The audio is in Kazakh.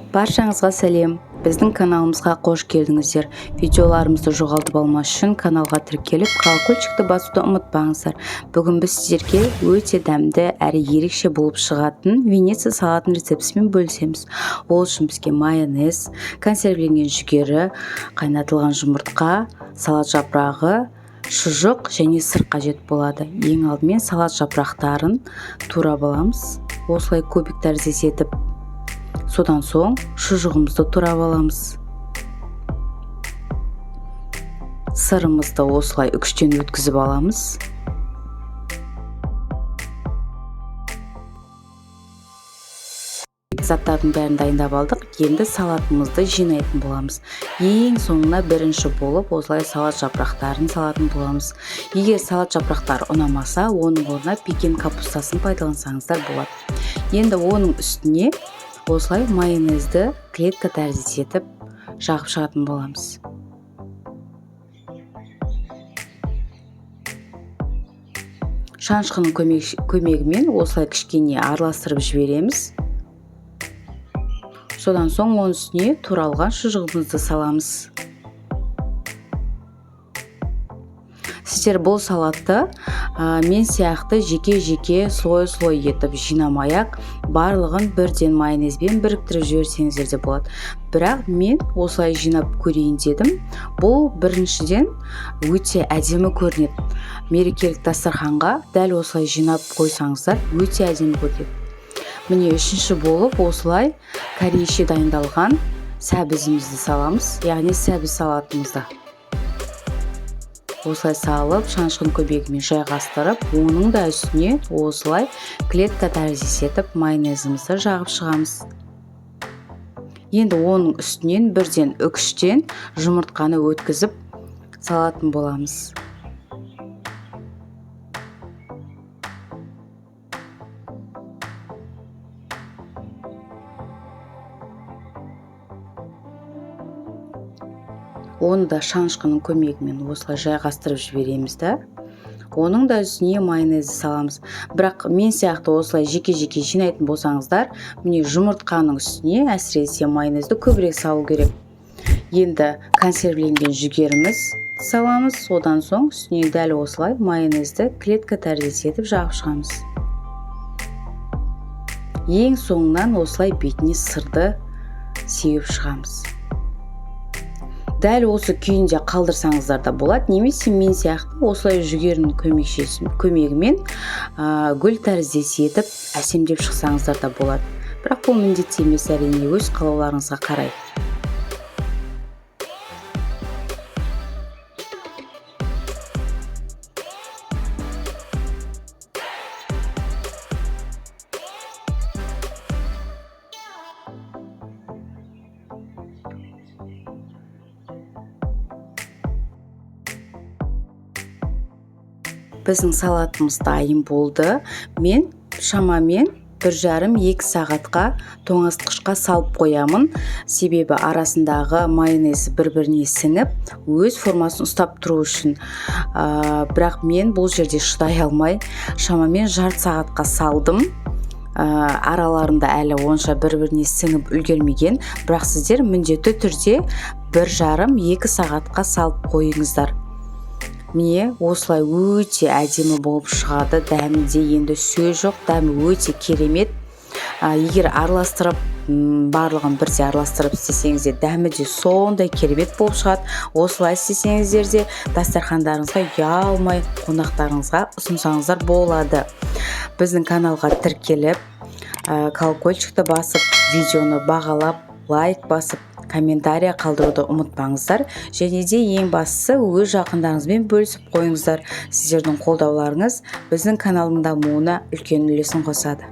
Баршаңызға сәлем! Біздің каналымызға қош келдіңіздер. Видеоларымызды жоғалтып алмас үшін каналға тіркеліп, колокольчикті басуды ұмытпаңыздар. Бүгін біз сіздерге өте дәмді әрі ерекше болып шығатын Венеция салатының рецептісімен бөлісеміз. Ол үшін бізге майонез, консервіленген жүгері, қайнатылған жұмыртқа, салат жапырағы, шұжық және сыр қажет болады. Ең алдымен салат жапырақтарын турап аламыз. Осылай кубик тәріздес етіп. Содан соң шұжығымызды турап аламыз. Сырымызды осылай үкіштен өткізіп аламыз. Заттардың бәрін дайындап алдық. Енді салатымызды жинайтын боламыз. Ең соңына бірінші болып осылай салат жапырақтарын салатын боламыз. Егер салат жапырақтары ұнамаса, оның орнына пекин капустасын пайдалансаңыздар болады. Енді оның үстіне осылай майонезді клетка тәріздес етіп жағып шығатын боламыз. Шанышқының көмегімен осылай кішкене араластырып жібереміз. Содан соң оның үстіне туралған шұжығымызды саламыз. Сіздер бұл салатты мен сияқты жеке-жеке слой-слой етіп жинамай-ақ, барлығын бірден майонезбен біріктіріп жіберсеңіздер де болады. Бірақ мен осылай жинап көрейін дедім. Бұл біріншіден өте әдемі көрінеді. Мерекелік дастарханға дәл осылай жинап қойсаңыздар өте әдемі көрінеді. Міне, үшінші болып осылай корейше дайындалған сәбізімізді саламыз, яғни сәбіз салатымызды. Осылай салып, шанышқының көмегімен жайғастырып, оның да үстіне осылай клетка тәріздес етіп майонезімізді жағып шығамыз. Енді оның үстінен бірден үкіштен жұмыртқаны өткізіп салатын боламыз. Оны да шанышқының көмегімен осылай жайғастырып жібереміз да, оның да үстіне майонезді саламыз. Бірақ мен сияқты осылай жеке-жеке жинайтын болсаңыздар, міне, жұмыртқаның үстіне әсіресе майонезді көбірек салу керек. Енді консервіленген жүгеріміз саламыз, содан соң үстіне дәл осылай майонезді клетка тәріздес етіп жағып шығамыз. Ең соңынан осылай бетіне сырды сеуіп шығамыз. Дәл осы күйінде қалдырсаңыздар да болады, немесе мен сияқты осылай жүгерінің көмегімен гүл тәріздес етіп әсемдеп шықсаңыздар да болады. Бірақ бұл міндетті емес, әрине, өз қалауларыңызға қарай. Біздің салатымыз дайын болды. Мен шамамен бір жарым екі сағатқа тоңазытқышқа салып қоямын. Себебі арасындағы майонез бір-біріне сіңіп, өз формасын ұстап тұру үшін. Бірақ мен бұл жерде шыдай алмай, шамамен жарты сағатқа салдым. Араларында әлі онша бір-біріне сіңіп үлгермеген, бірақ сіздер міндетті түрде бір жарым екі сағатқа салып қойыңыздар. Міне, осылай өте әдемі болып шығады. Дәмі де енді сөз жоқ, дәмі өте керемет. Егер араластырып, барлығын бірде араластырып істесеңіз де, дәмі де сондай керемет болып шығады. Осылай істесеңіздер де дастархандарыңызға ұялмай қонақтарыңызға ұсынсаңыздар болады. Біздің каналға тіркеліп, колокольчикті басып, видеоны бағалап, лайк басып, комментария қалдыруды ұмытпаңыздар. Және де ең бастысы өз жақындарыңызбен бөлісіп қойыңыздар. Сіздердің қолдауларыңыз біздің каналдың дамуына үлкен үлесін қосады.